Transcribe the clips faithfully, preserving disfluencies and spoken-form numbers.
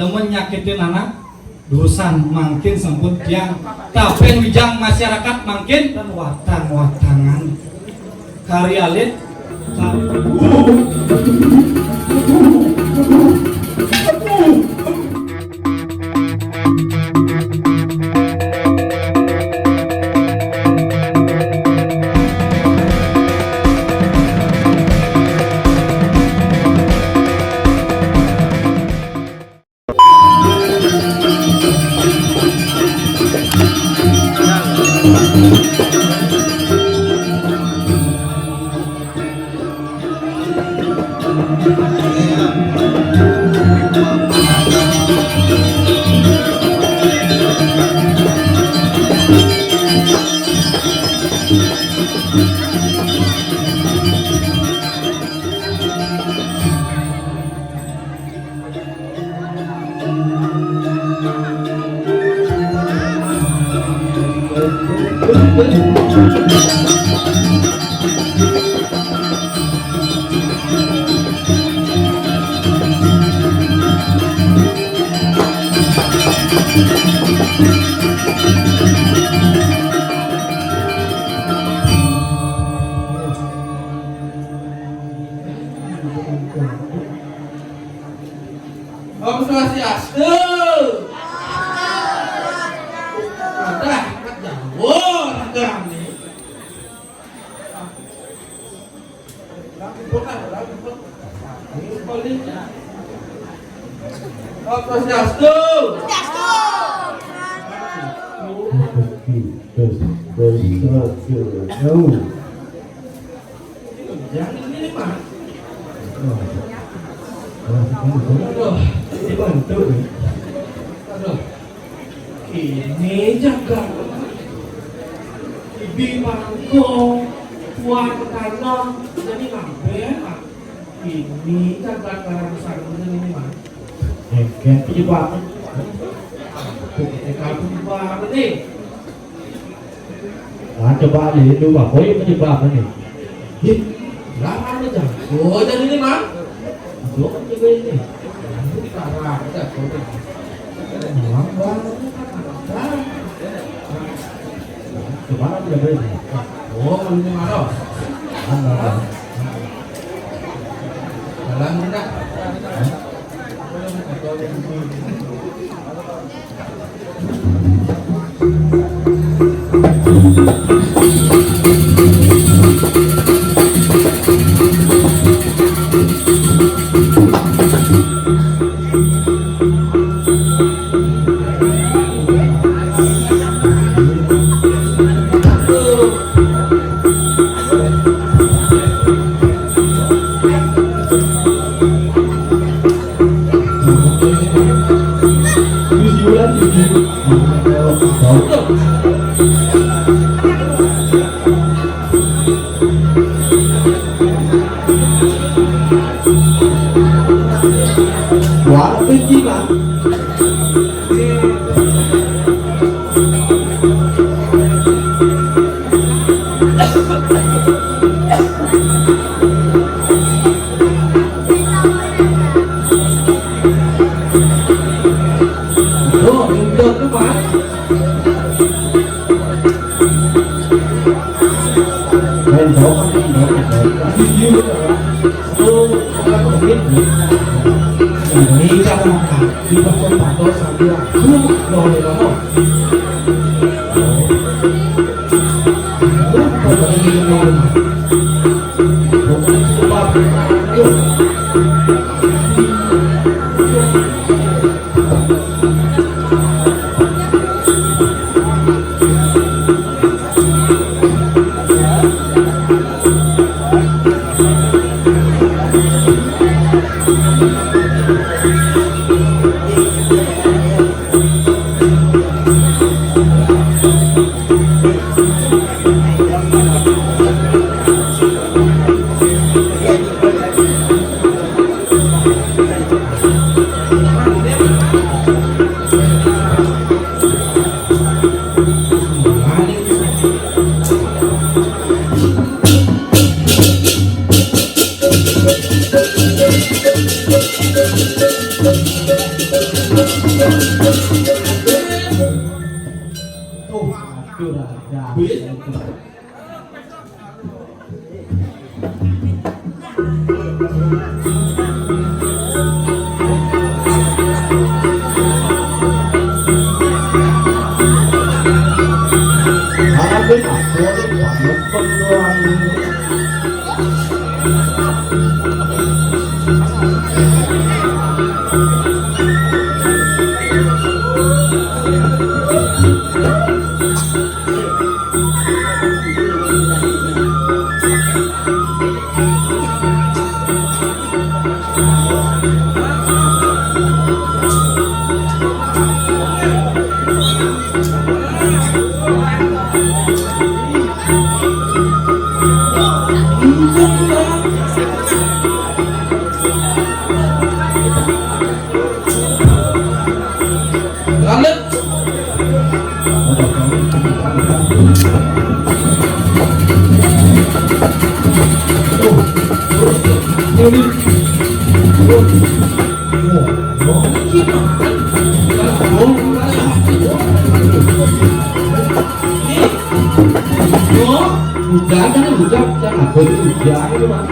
Temen nyakitin anak, dusan mangkin sampun tiang. Tapi wijang masyarakat mangkin watang-watangan. Kari alit. Om Swastiastu. Ada anak Jawa, ada nih. Om Swastiastu. Jangan ini, Mas. Aduh, dibantu. Aduh. Ini jagat. Ibi mangko, tuan tanam, jadi ngambek, Pak. Ini jagat karang sarung ini, Pak. Engken penyebab. Aku kita penyebab nih. Nah, coba aja itu, Pak. Boy penyebab ini. Ih, lah, mana jago aja ini, Mang? Itu kan jago ini. Ini parah, jago ini. Mang, Bang. Coba aja jago ini. Oh, ini mana? Mana? Jalan kita. Wah, benci, Bang. Tuh, duduk tuh, Pak. Main bawah, main bawah, main bawah. Ini kan di bawah pantau sambil. Tuh, no, no, no. Oh, aduh, ada. Hujan kan, hujan, hujan, aku itu hujan itu, Mas.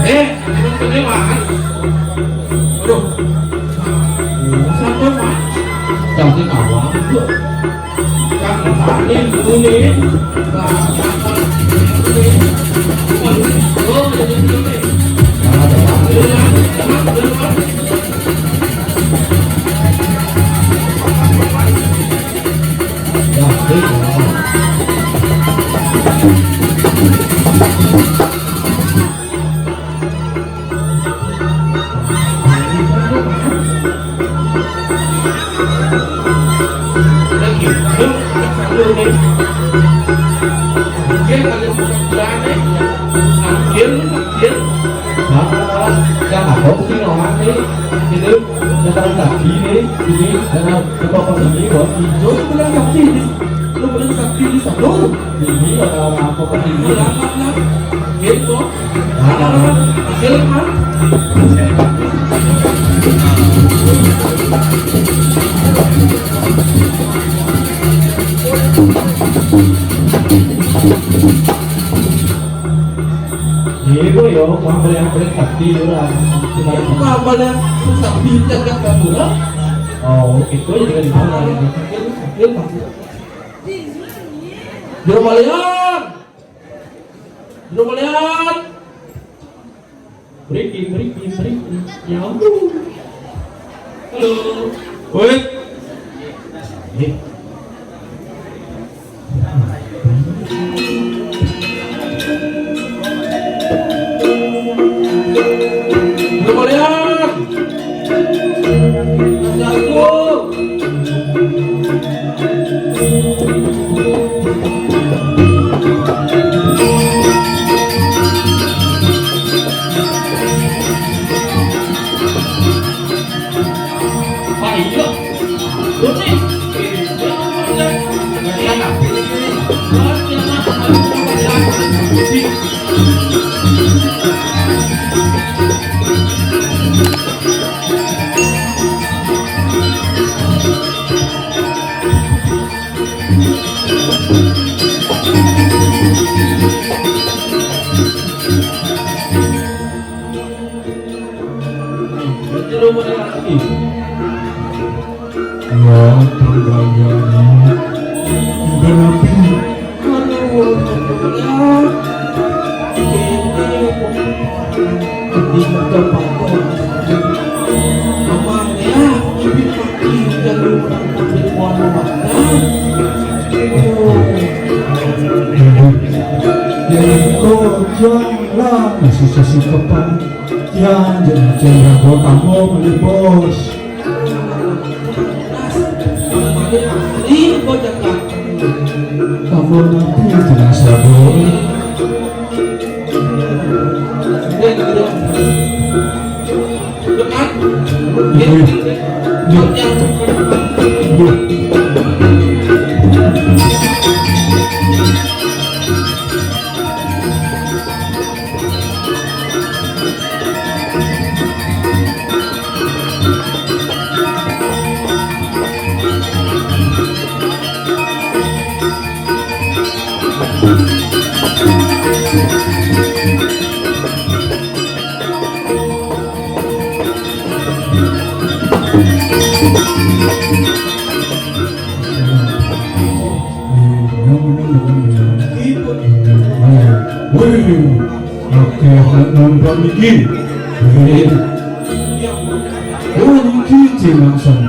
Eh, ini Mas. Aduh. Satu, Mas. Jangan awal, Bu. Jangan ini, ini. Nah, ini. Oh, ini, ini. Nah, ini, ini. Nah, ini. Ini orang-orang apa ini? Iya, iya, iya. Gitu. Nah, nah, nah. Hasil, kan? Iya, Bu, yo, mambal yang paling sakti, yo, lah. Mambal yang sakti, cakap kamu, lah. Oh, itu juga di sana. Sakti, sakti, sakti. Jero Malian! Jero Malian! Mriki, mriki, mriki. Ya ampun. Halo. Woi. Eh. Jero Malian! Ya, perbayaan. Berarti. Aduh, aduh, aduh. Ini, ini, ini. Ini, ini. Oh, Jang lah, masih sesi kepan. Jang, jangan Jang ragu kamu, beli bos. Kamu nanti jelas ragu. Wih, oke, nonton iki. Wih. Oh, iki Cing langsung.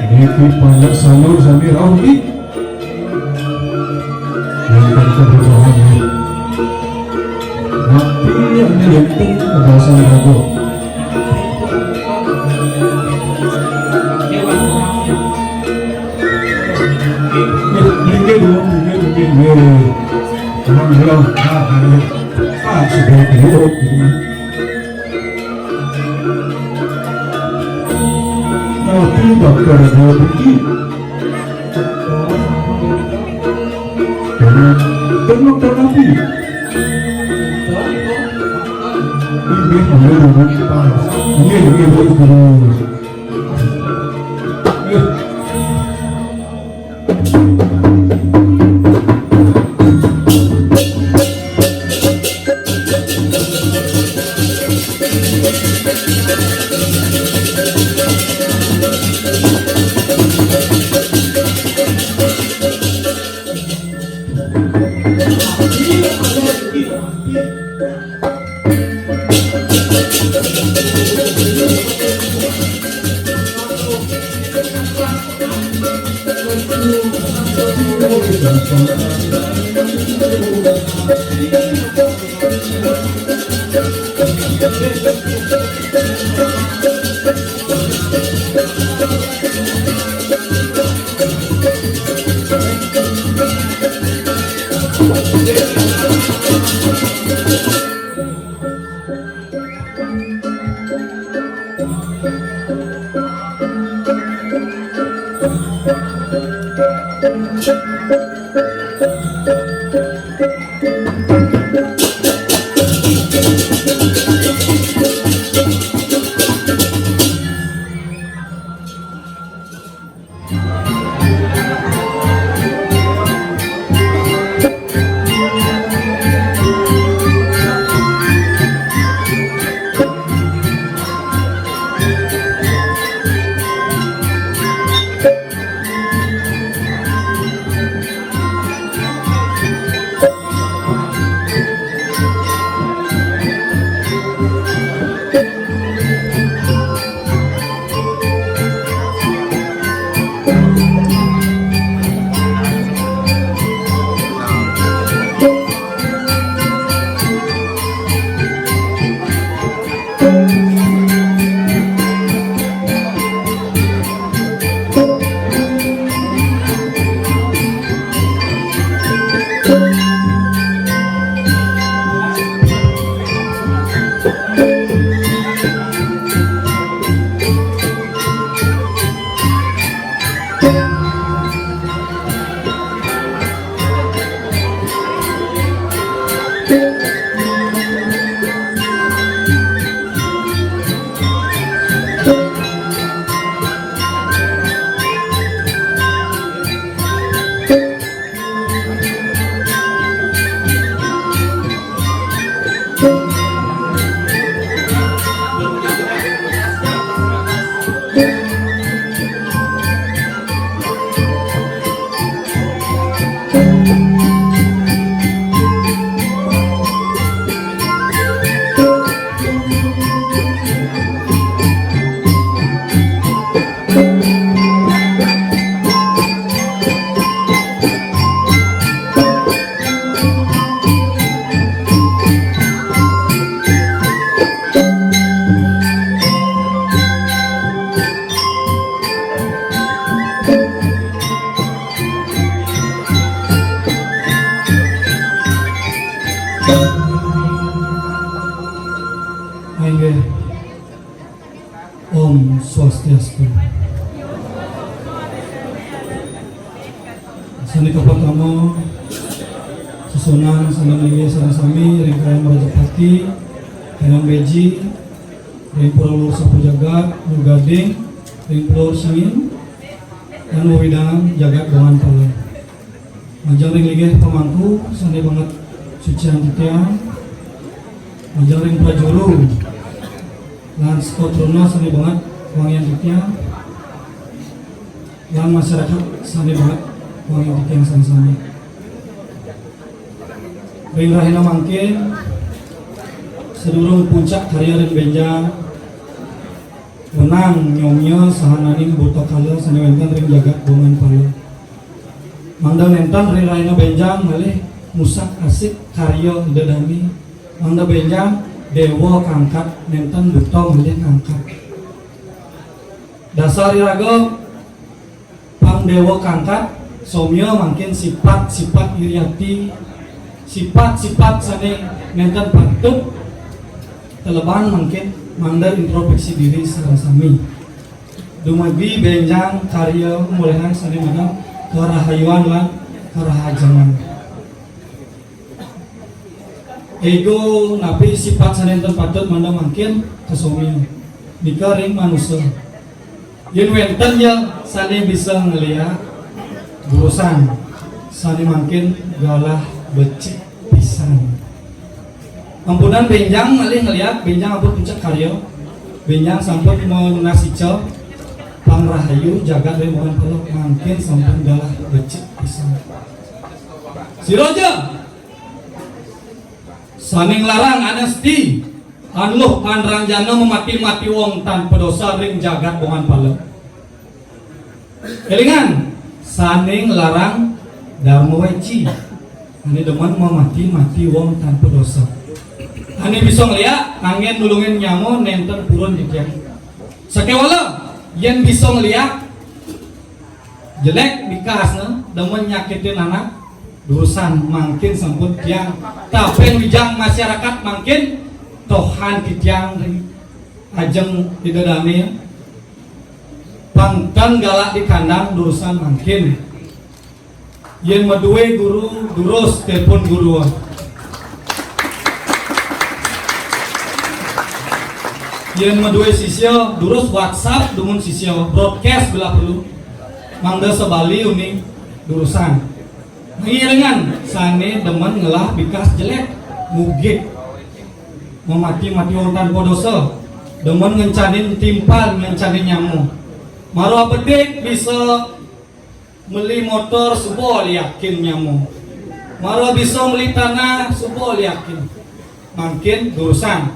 Iki banyak salur sami rauh iki. Yang kan keberkahan. Tapi yang ini yang penting kebiasaan aku. Beli dulu, beli, beli, beli. Tenang, belum. Ah, ayo. Ah, sudah dulu. Nabi bakar dia pergi. Tenang, tenang, tenang, Nabi. Ini, ini, ini, ini, ini, ini, ini. Om Swastiastu. Sané kapertama, sesuunan sané malinggih sareng sami ring Kayan Mrajapati, Kayan Béji, ring Pura Luhur Sapu Jagat, Nu Gading, ring Pura Singin, lan wewidangan jagat Bongan Pala. Majeng ring linggih pamangku sané banget sucian titiang, majeng ring prajuru lan sekotruna sané banget wangian titiang, lan masyarakat sané banget wangian titiang sami-sami. Ring rahina mangkin, sadurung puncak karya ring bénjang, wenang nyomia sahananing buta kala sané wénten ring jagat Bongan Pala. Mangda nénten ring rahina bénjang malih musak-asik karya Ida Dané. Mangda bénjang déwa kangkat, nénten buta malih ngangkat. Dasar iraga pang déwa kangkat, somia mangkin sipat-sipat iri ati, sipat-sipat sané nénten patut, telebang mangkin mangda introspeksi diri sareng sami. Dumugi bénjang karya molihang sané madan karahayuan lan karahajengan. Ego napi sipat sané nénten patut mangda mangkin kasomia. Nika ring manusa. Yén wénten ya sané bisa ngléak, durusang, sané mangkin galah becik pisan. Ampunang bénjang malih ngléak, bénjang ampun puncak karya, bénjang sampun manunas ica, pang rahayu jagat ring Bongan Pala mangkin sampun galah becik pisan. Sira ja sané nglarang anesti, anluh anranjana, mamati-mati wong tanpa dosa ring jagat Bongan Pala. Élingang, sané nglarang darma weci, ané demen mamati-mati wong tanpa dosa. Ané bisa ngléak, anggén nulungin nyama, nénten purun titiang. Sakéwala, yén bisa ngléak, jelék bikasna, demen nyakitin anak, durusang, mangkin sampun tiang tapin wijang masyarakat, mangkin tohan titiang ring ajeng Ida Dané, pang tan galak di kandang, durusang mangkin. Yén madué guru, durus tepun guru. Yén madué sisya, durus WhatsApp dumun sisya, broadcast bila perlu. Mangda sabali uning durusang. Ngiringan sané demen ngelah bikas jelék, mugit, mamati-mati wong tanpa dosa, demen ngencanin timpal, ngencanin nyama. Mara bedik bisa meli motor, suba liakin nyama. Mara bisa meli tanah, suba liakin. Mangkin durusang.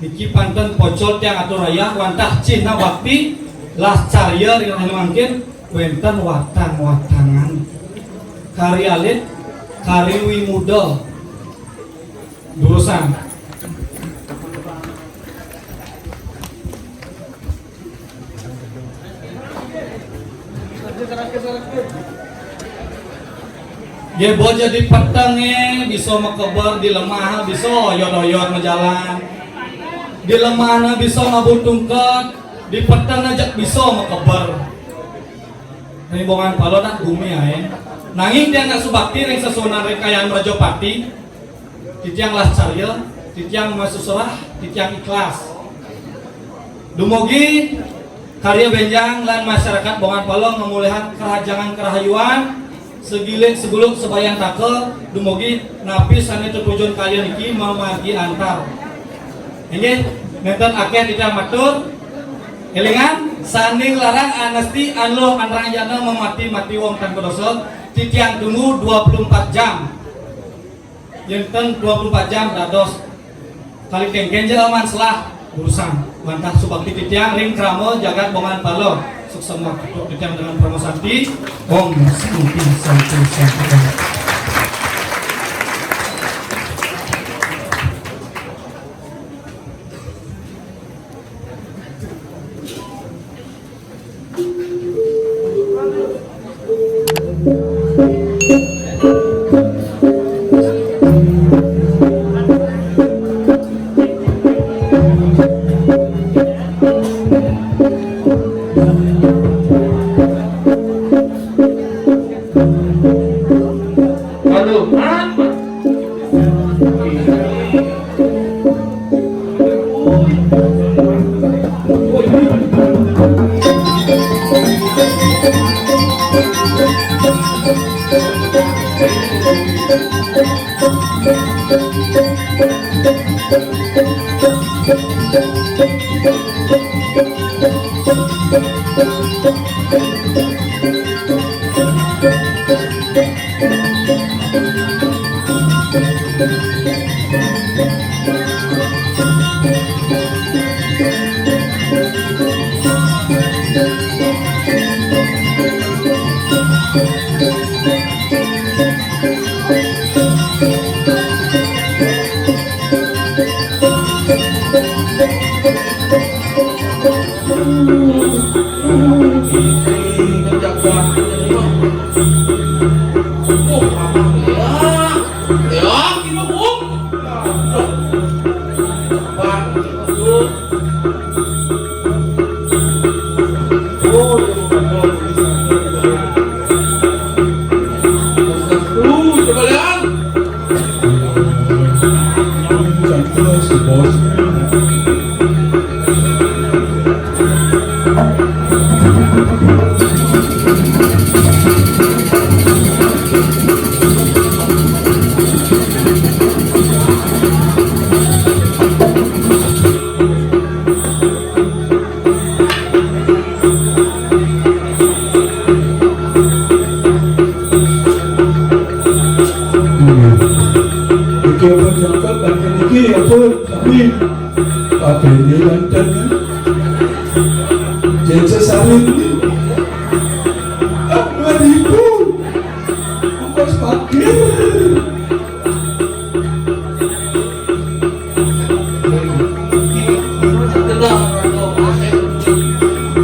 Niki pang ten pocol tiang atur ayah, wantah cihna bakti, las carya ring rahina mangkin, wénten watang-watangan. Kari alit, kari wimuda. Durusang. Yé, boh jadi petengé bisa makeber, di lemah bisa oyot-oyot majalan. Di lemahna bisa ngabut tungked, di petengna jeg bisa makeber. Ring Bongan Pala nak gumi aé. Nanging tiang nak subakti ring sesuunan ring Kayan Mrajapati. Titiang las carya, titiang masuserah, titiang ikhlas. Dumugi karya bénjang lan masyarakat Bongan Pala ngamolihang karahajengan karahayuan, sagilik saguluk sabayantaka, dumugi napi sané tetujon karya niki mamargi antar. Inggih, nénten akéh titiang matur. Élingang, sané nglarang anesti, anluh anranjana, mamati-mati wong tanpa dosa, titiang tunggu dua puluh empat jam. Yén ten dua puluh empat jam dados. Kali kénkén ja aman selah durusang. Wantah subakti titiang ring krama jagat Bongan Pala. Suksma tutup titiang dengan Parama Santi. Om Santi, Santi, Santi, Om. Iki apa jangkep, banten iki apa? Tapi apa ini banten? Jadi sesari ini. Ah, dua ribu. Ongkos parkir.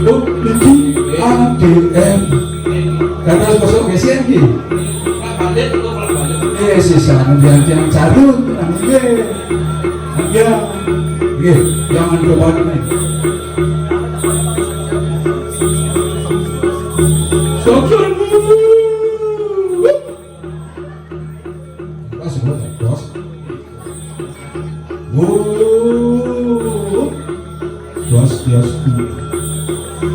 Oh, niki A D M. Karena kosong kesian ki. Eh, sisa yang tiang caru, nggih. Nggih. Nggih, jangan coba nih. Stop, stop. Pas, bos. Wuh. Swastiastu.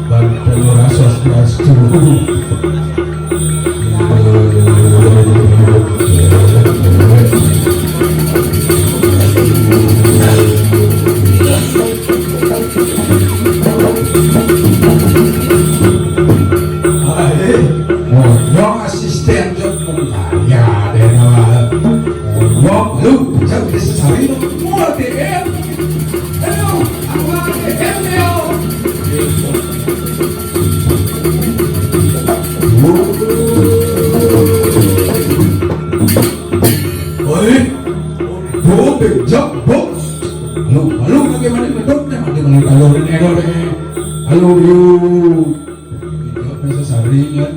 Banten ora swastiastu. Ae, ngono asisten yo mung kaya deh, nah. Ngono, lu, jauh bisa cari lu. Gua D M. Ayo, aku mau D M, yo. Oi, bu, bejak, bu. Lu, lu bagaimana ngedok, ya, bagaimana kalau ini, kalau ini. Halo, lu. Bejak, bisa saringan.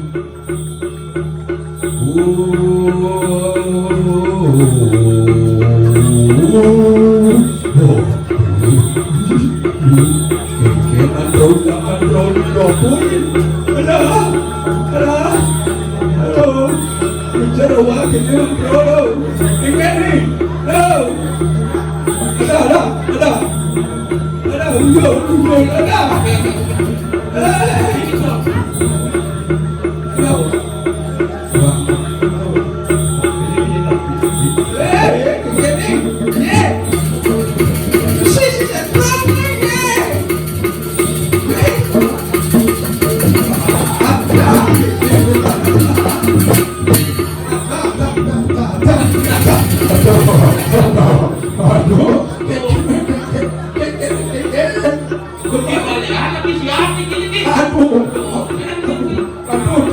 Aduh. Aduh.